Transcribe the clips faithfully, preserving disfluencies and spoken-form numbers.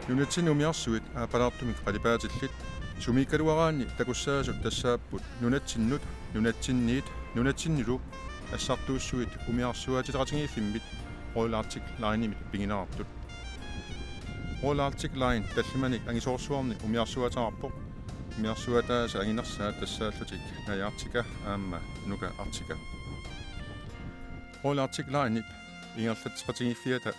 Nunatsinni umiarsuit aappalaartumik qalipaatillit sumiikkaluaraanni takussaasut tassaapput nunatsinnut, nunatsinniit, nunatsinnilu assartuussuit umiarsuaatitaqatigiiffimmit Royal Arctic Linemit pigineqartut. Royal Arctic Line tallimanik angisoorsuarni umiarsuaataarpoq. Umiarsuaataasa anginersaat tassaallutik Naja Arctica aamma Nuka Arctica. Royal Arctic Linep ingerlatseqatigiiffiata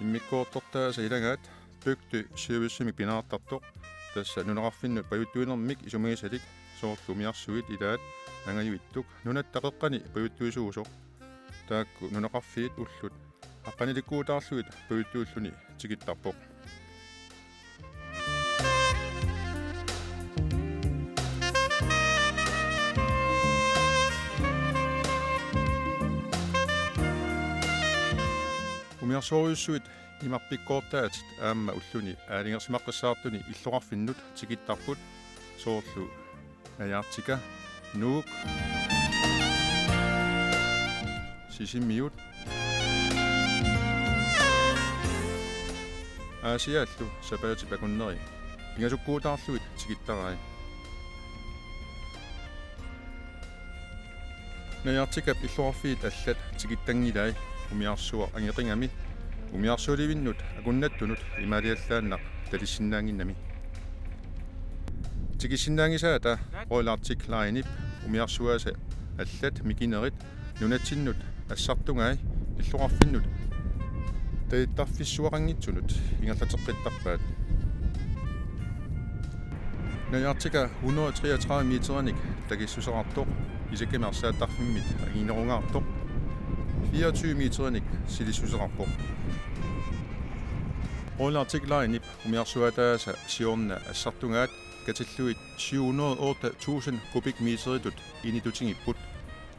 immikkoortortaasa ilagaat Bygdø Servicemik pingaartartoq, tassa nunaqarfinnut pajuttuinermik isumagisalik, soorlu umiarsuit ilaat angajuitsut nunatta qeqqani pajuttuisuusoq. Taakku nunaqarfiit ullut aqqanilikkuutaarlugit pajuttuilluni tikittarpoq. Umiarsuarujussuit imarpikkoortaatit aamma ulluni aalajangersimaqqissaartuni illoqarfinnut tikittarput, soorlu Naja Arctica, Nuuk, Sisimiut, Aasiaallu sapaatip akunneri pingasukkuutaarlugit tikittarai. Naja Arcticap illoqarfiit allat tikittanngilai umiarsuaq angeqigami umiarsualivinnut akunnattunut imaaliallaannaq talissinnaannginnami. Tikissinnaanngisaata Royal Arctic Linep umiarsuaasa allat mikinerit nunatsinnut assartugai illoqarfinnut talittarfissuaqanngitsunut ingerlateqqittarpaat. Naja Arctica hundrede treogtredive meterinik takissuseqartoq, isakkami arsaattarfimmit anginerungaartoq, fireogtyve meterinik silissuseqarpoq. Royal Arctic Linep umiarsuaataasa siorna assartugaat katillugit syv hundrede og otte tusind kubikmeteritut initutigipput.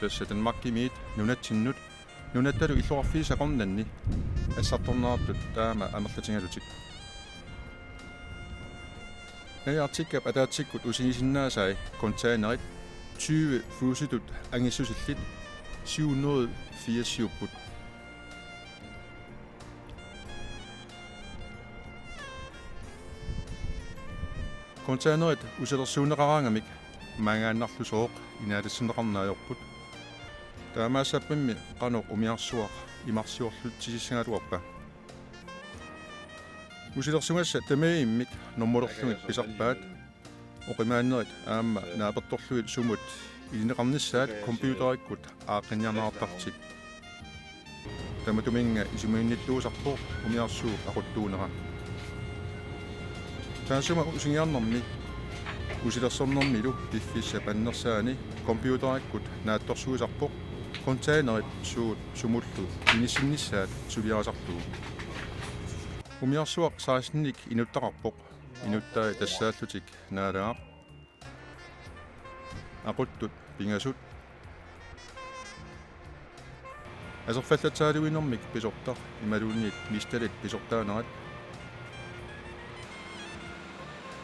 Tassa Danmarkimiit nunatsinnut, nunattalu illoqarfiisa Grønlandi assartorneqartut taama amerlatigalutik. Naja Arcticap ataatsikkut usigisinnaasai containerit tyve fodsitut angissusillit syv hundrede firsiupput. Containerit usilersuunneqaraangamik maangaannarlusooq inaatassinneqarneq ajorput. Taamaassappammi qanoq umiarsuaq imarsiorlutsisissagaluarpa? Usilersugassat tamaviimmik normulerlugit pisarpaat, oqimaannerit aamma naapertorlugit sumut ilineqarnissaat computerikkut aaqqinniarneqartarlutik. Tamatuminnga isumaginnittuusarpoq umiarsuup aquttuunera. Taassuma usigiarnermi usilersornermilu piffissap annersaani computerikkut naatsorsuisarpoq containerit suut sumullu inissinnissaat suliarisarlugu. Umiarsuaq sekstenik inuttaqarpoq, inuttai tassaallutik Naalaaq, aquttut pingasut, aserfallatsaaliuinermik pisortaq imaluunniit Mistalit pisortaanerat,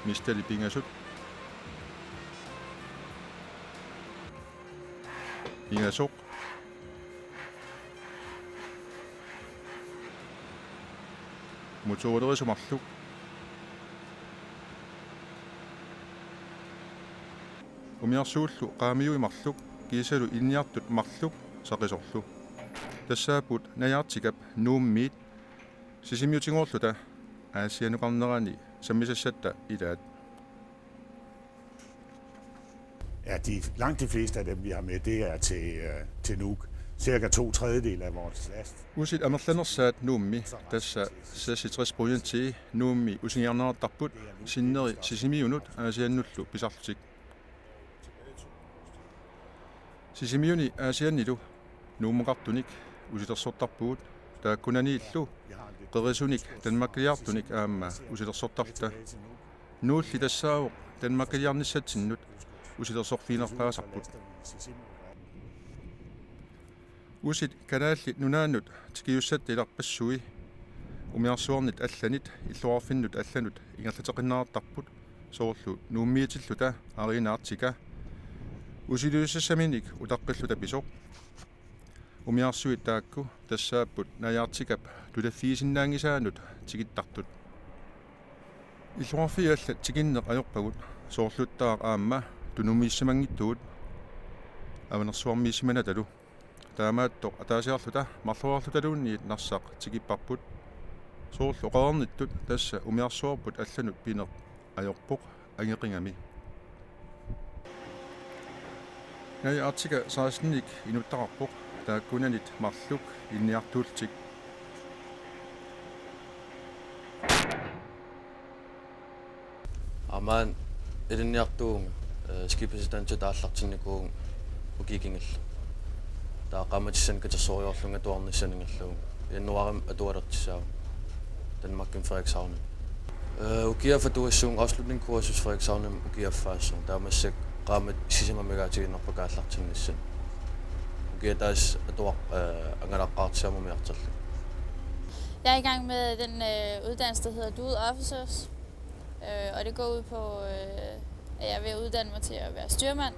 Mistalit pingasut, pingasoq, motorerisut marluk, umiarsuullu qaamiui marluk kiisalu ilinniartut marluk saqisorlu. Tassaapput Naja Arcticap Nuummiit Sisimiutigoorluta Aasiannukarnerani sammisassatta ilaat. Ja, de, langt de fleste af dem, vi har med, det er til, øh, til Nuuk. Cirka to tredjedele af vores last. Usit amerlanersaat Nuummi, tassa seksogtres procentii Nuummi usigiarneqartarput, sinneri Sisimiunut Aasiannullu pisarlutik. Sisimiuni Aasiannilu Nuummukartunik usilersortarpugut, taakkunaniillu qerisunik Danmarkiliartunik aamma usilersortarluta. Nuulli tassaavoq Danmarkiliarnissatsinnut usilersorfiginerpaasarput. Usit Kalaallit Nunaannut tikiussatta ilarpassui umiarsuarnit allanit illoqarfinnut allanut ingerlateqqinneqartarput, soorlu Nuummiitilluta Arena Arctica usiliusassaminik utaqqilluta pisoq. Umiarsuit taakku tassaapput Naja Arcticap tulaffigisinnaanngisaanut tikittartut. Illoqarfiit allat tikinneq ajorpagut, soorluttaaq aamma tunumiissimanngitsugut avanersuarmiissimanatalu. Taamaattoq ataasiarluta marloriarlutaluunniit Narsaq tikipparput. Soorlu oqareernittut tassa umiarsuarput allanut pineq ajorpoq angeqigami. Naja Arctica seksten-inik inuttaqarpoq, taakkunannit marluk ilinniartuullutik. Aamma ilinniartuuvunga, eh, skibsassitut aallartinnikuuvunga ukiut kingulliit. Taava qaammatissanik katersorujussuarlunga atuarnissani ingerlavoq. Januaarimi atualertussaavunga Danmarkimi Frederikshavnimi. Eh, ukiup affaa atuassaanga, afslutningskursus Frederikshavnimi ukiup affaa atuassaanga. Taava massakkut qaammat sisamat amigaatigiinnarpakka aallartinnissannut. Ukiup ataatsip atuar-, eh, angalaqqaartissagama umiartorlunga. Jeg er i gang med den øh, uddannelse, der hedder Dual Officers, øh, og det går ud på, øh, at jeg er ved at uddanne mig til at være styrmand.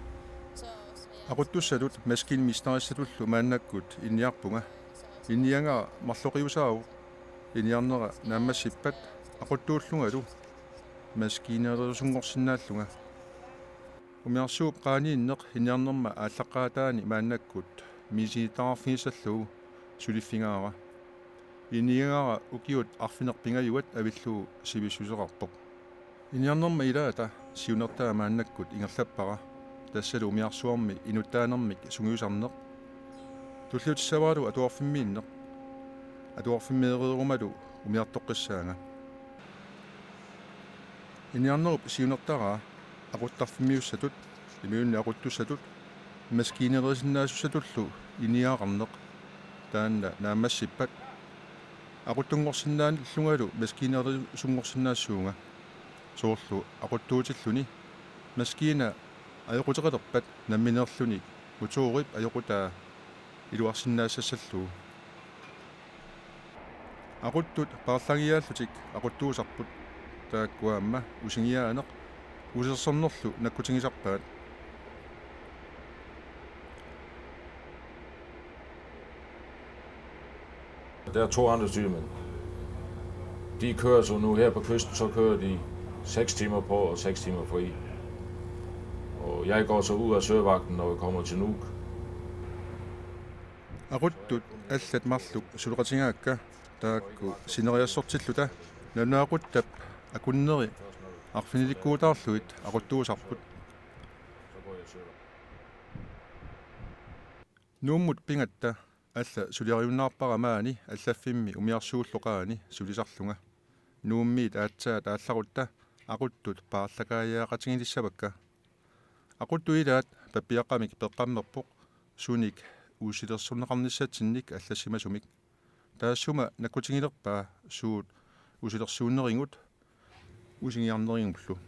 Så, så jeg Aquttussatut maskinmesterissatullu maannakkut ilinniarpunga. Ilinniagara marloqiusaavoq, ilinniarnera naammassippat aquttuullungalu maskiinalerisunngorsinnaallunga. Umiarsuup qaaniinneq ilinniarnerma aallaqqaataani maannakkut misigitaqarfigissallugu suliffigaara. Ilinniagara ukiut arfineq-pingajuat avillugu sivissuseqarpoq. Ilinniarnerma ilaata siunertaa maannakkut ingerlappara, tassalu umiarsuarmi inuttaanermik sungiusarneq. Tulliutissavaralu atuarfimmiinneq. Atuarfimmeereerumalu umiartoqqissaanga. Ilinniarnerup siunertaraa aquttarfimmiussatut, imaluunniit aquttussatut, maskiinalerisinnaasussatullu ilinniagaqarneq, taanna naammassippat aquttunngorsinnaallungalu maskiinalerisunngorsinnaassuunga. Soorlu aquttuutilluni maskiina ajoquteqalerpat nammineerluni motoorip ajoqutaa iluarsinnaassallugu. Aquttut paarlagiaallutik aquttuusarput, taakku aamma usingiaaneq usilersornerlu nakkutigisarpaat. Der er to andre styrmænd. De kører så nu her på kysten, så kører de seks timer på og seks timer fri. Og jeg går så ud af søvagten, når vi kommer til Nuuk. Aquttut allat marluk suleqatigaakka, taakku sineriassortilluta nalunaaquttap akunneri arfinilikkuutaarlugit aquttuusarput. Nuummut pigatta alla suliariunnaarpara maani allaffimmi umiarsuullu qaani sulisarlunga. Nuummiit aatsaat aallarutta aquttut paarlakaajaaqatigilissavakka. Aquttut ilaat pappiaqqamik peqqammerpoq sunik usilersorneqarnissatsinnik allassimasumik. Taassuma nakkutigilerpaa suut usilersuunnerigut usingiarnerigullu.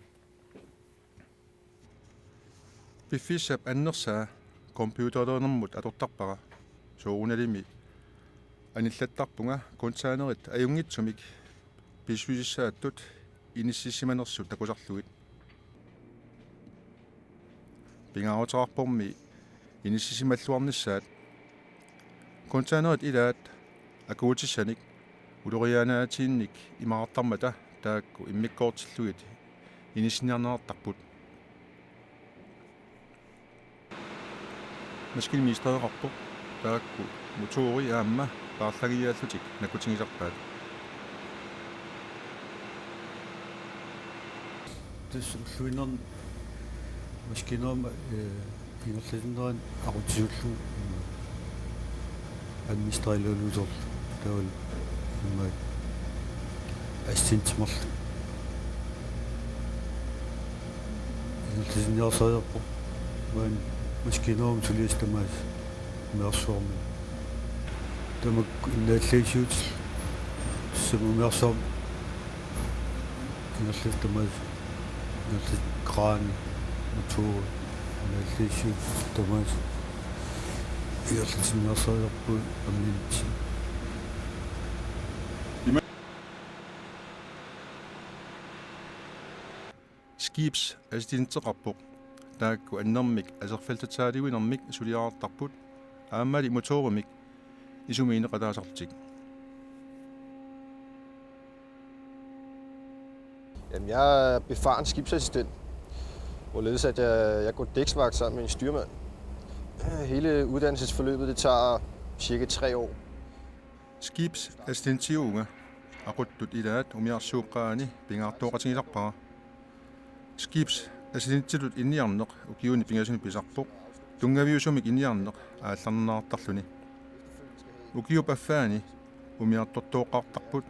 Piffissap annersaa computerinermut atortarpara. Soorunalimi anillattarpunga containerit ajunngitsumik pissusissaattut inissisimanersut takusarlugit. Pingaaruteqarpormi inissisimalluarnissaat. Containerit ilaat akuutissanik ulorianaatiinnik imaqartarmata taakku immikkoortillugit inissinniarneqartarput. Maskinmestereqarpoq, taakku motoori aamma paarlagiaallutik nakkutigisarpaat. Tassa ulluinnarni maskiinarama, eh, ingerlatinnerani aqutsisullugu, mm, administrerlugu soorlu taavalu immaqa assistentimarlunga. Ingerlatinniarsariaqarpoq maani maskiinarama suliassat tamaasa umiarsuarmi. Tamakku innaallassiuutillugu tassami umiarsuarmi ingerlatit tamaasa, ingerlatit kraani, motoori, innaallassiuutit tamaasa ingerlatinniarsariaqarpugut amminit. Skibsassistenteqarpoq. Taakku annermik aserfallatsaaliuinermik suliarartarput, aammali motoorimik isumiinneqataasarlutik. Jamen, jeg er befarens skibsassistent, hvorledes at jeg, jeg går dæksvagt sammen med en styrmand. Hele uddannelsesforløbet, det tager cirka tre år. Skibsassistentiuvunga, aquttut ilaat umiarsuup qaani pingaartooqatigisarpara. Skibsassistentitut ilinniarneq ukiuni pingasuni pisarpoq, tunngaviusumik ilinniarneq aallarnerartarluni. Ukiup affaani umiartortooqqaartarput,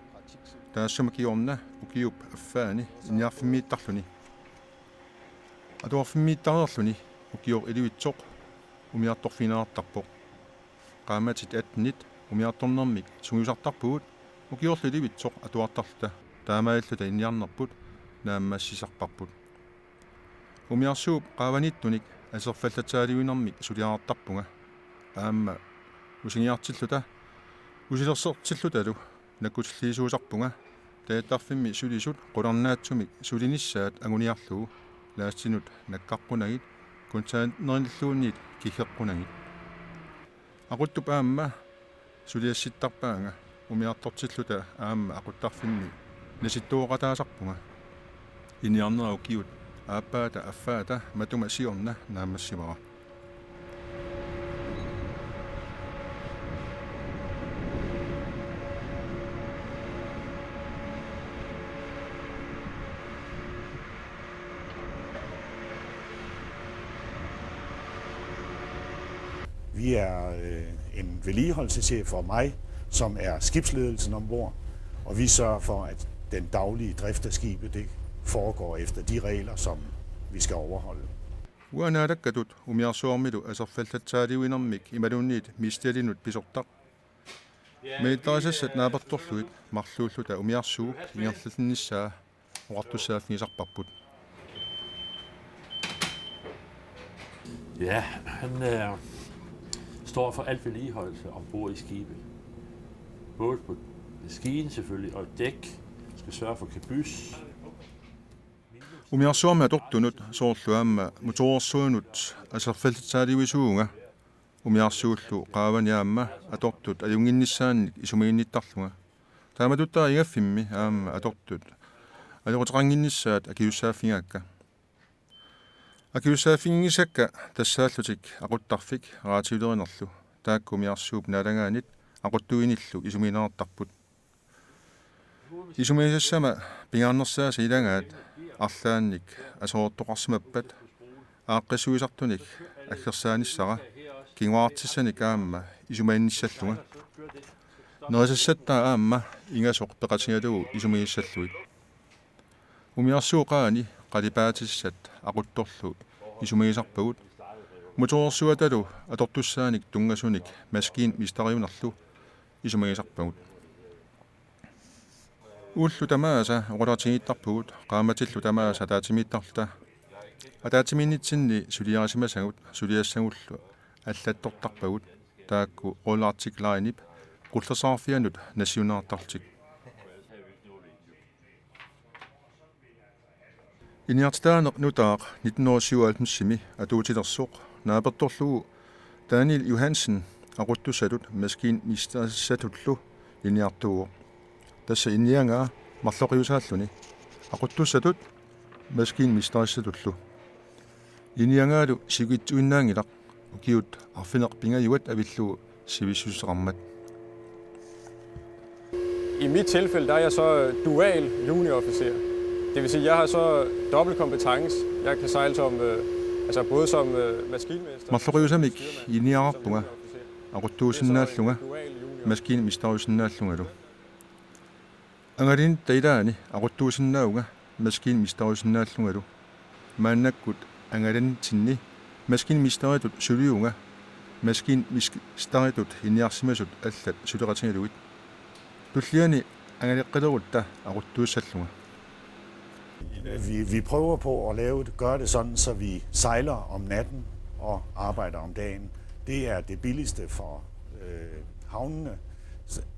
taassuma kingorna ukiup affaani ilinniarfimmiittarluni. Atuarfimmiittareerluni ukioq ilivitsoq umiartorfigineqartarpoq. Qaammatit attenit umiartornermik sungiusartarpugut ukiorlu ilivitsoq atuartarluta, taamaalilluta ilinniarnerput naammassisarparput. Umiarsuup qaavaniittunik aserfallatsaaliuinermik suliarartarpunga. Aamma usingiartilluta usilersortillutalu nakkutilliisuusarpunga, teaterfimmi sulisut qularnaatsumik sulinissaat anguniarlugu, laastinut nakkaqqunagit, containerilluunniit kiggeqqunagit. Aquttup aamma suliassittarpaanga umiartortilluta aamma aquttarfimmi nasittuoqataasarpunga. Ilinniarnera ukiut aappaata affaata matuma siorna naammassivara. Vi er øh, en vedligeholdelseschef og mig, som er skibsledelsen ombord, og vi sørger for, at den daglige drift af skibet, det foregår efter de regler, som vi skal overholde. Uanga Naalakkatut umiarsuarmilu aserfallatsaaliuinermik imaluunniit misterinut pisortaq. Meettarisassat naapertorlugit marluulluta umiarsuup ingerlalinnissaa oqartussaaffigisarparput. Ja, han øh, står for alt vedligeholdelse ombord i skibet. Både på maskinen selvfølgelig, og dæk. Skal sørge for kabys. Umiarsuarmi atortunut soorlu aamma motorersuunut aserfallatsaaliuisuuvunga. Umiarsuullu qaavani aamma atortut ajunnginnissaannik isumaginnittarlunga. Taamatuttaaq igaffimmi aamma atortut ajoquteqannginnissaat akisussaaffigaakka. Akisussaaffiginngisakka tassaallutik aquttarfik radiolerinerlu, taakku umiarsuup naalagaanit aquttuinillu isumagineqartarput. Isumagisassama pingaarnersaasa ilagaat arlaannik aserortoqarsimappat aaqqissuisartunik aggersaanissara kinguaartissanik aamma isumaginnissallunga. Nerisassattaaq aamma ingasoq peqatigalugu isumagissallugit. Umiarsuup qaani qalipaatissat aquttorlu isumagisarpagut. Motorersuatalu atortussaanik tunngasunik maskinmesteriunerlu isumagisarpagut. Ullut tamaasa oqaloqatigiittarpugut qaammatillu tamaasa ataatsimiittarluta. Ataatsimiinnitsinni suliarisimasagut suliassagullu allattortarpagut, taakku Royal Arctic Linep qullersaqarfianut nassiunneqartarlutik. Ilinniartitaaneq nutaaq nitten hundrede og syvoghalvfemsimi atuutilersoq naapertorlugu Daniel Johansen aquttussatut maskinmesterissatullu ilinniartuuvoq. Tassa ilinniagaa marloqiusaalluni aquttussatut maskinmesterissatullu. Ilinniagaalu sivikitsuinnaanngilaq ukiut arfineq-pingajuat avillugu sivissuseqarmat. I mit tilfælde, der er jeg så dual juniorofficer. Det vil sige, jeg har så dobbelt kompetence. Jeg kan sejle som, øh, altså både som øh, maskinmester. Marloqiusamik ilinniarpunga aquttuusinnaallunga maskinmesteriusinnaallungalu. Angalanitta ilaani aquttuusinnaavunga maskinmesteriusinnaallungalu. Maannakkut angalanitsinni maskinmesteritut sulivunga maskinmesteritut ilinniarsimasut allat suleqatigalugit. Tulliani angaleqqilerutta aquttuussallunga. Vi, vi prøver på at lave, gøre det sådan, så vi sejler om natten og arbejder om dagen. Det er det billigste for øh, havnene,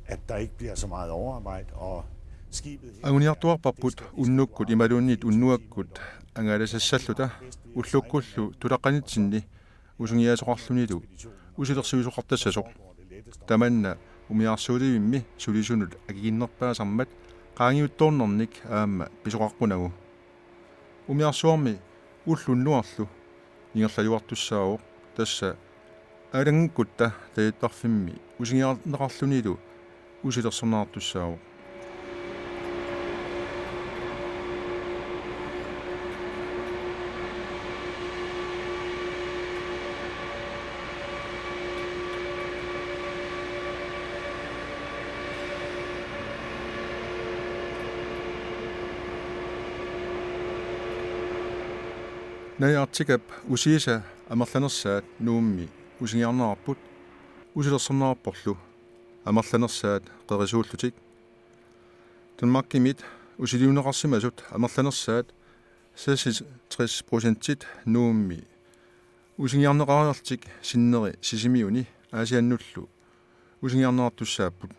at der ikke bliver så meget overarbejde, og skibet... Anguniartuarparput unnukkut imaluunniit unnuakkut angalasassalluta ullukkullu tulaqqanitsinni usungiaasoqarlunilu usilersuisoqartassasoq. Tamanna umiarsuulivimmi sulisunut akikinnerpaasarmat qaangiuttoornernik aamma pisoqaqqunagu. Umiarsuarmi ulloq unnuarlu ingerlajuartussaavoq, tassa aalajangikkutta tajuttarfimmi usingiarneqarlunilu usilersorneqartussaavoq. Naja Arcticap usiisa amerlanersaat Nuummi usingiarneqarput usilersorneqarporlu amerlanersaat qerisuullutik. Danmarkimit usiliuneqarsimasut amerlanersaat seksogtres procentit Nuummi usingiarneqariarlutik sinneri Sisimiuni Aasiannullu usingiarneqartussaapput.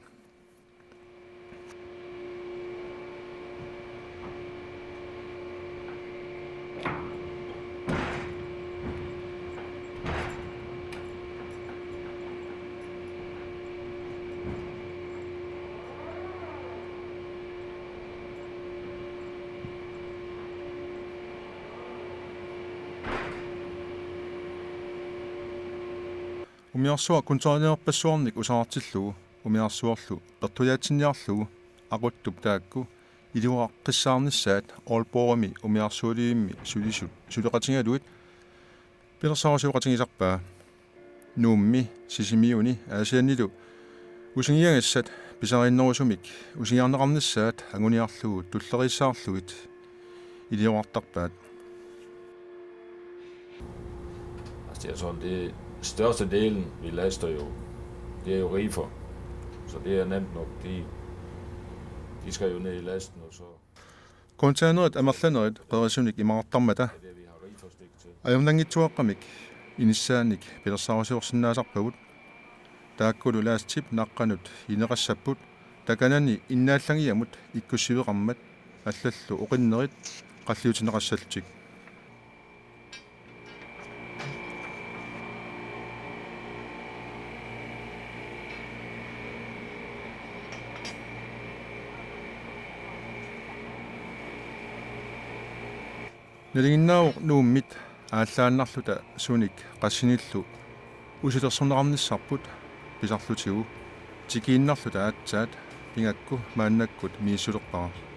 Umiarsuaq containerpassuarnik usaqartillugu umiarsuarlu pertujaatsinniarlugu aquttup taakku iliuaqqissaarnissaat Aalborgimi umiarsualivimmi sulisut suleqatigalugit pilersaarusioqatigisarpaa. Nuummi, Sisimiuni Aasiannilu usingiagassat pisariinnerusumik usingiarneqarnissaat anguniarlugu tulleriissaarlugit iliorartarpaat. Altså, det er sådan, det er størstedelen, vi laster jo, det er jo reefer. Så det er nemt nok. De, de skal jo ned i lasten, og så... Containerit amerlanerit qerisunik imaqartarmata ajornanngitsuaqqamik inissaannik pilersaarusiorsinnaasarpagut. Taakkulu laastip naqqanut ineqassapput, takanani innaallagiamut ikkussiveqarmat allallu oqinnerit qalliutinneqassallutik. Nalinginnaavoq Nuummit aallaannarluta sunik qassinillu usilersorneqarnissarput pisarlutigu, tikiinnarluta aatsaat pigakku maannakkut misissulerpara.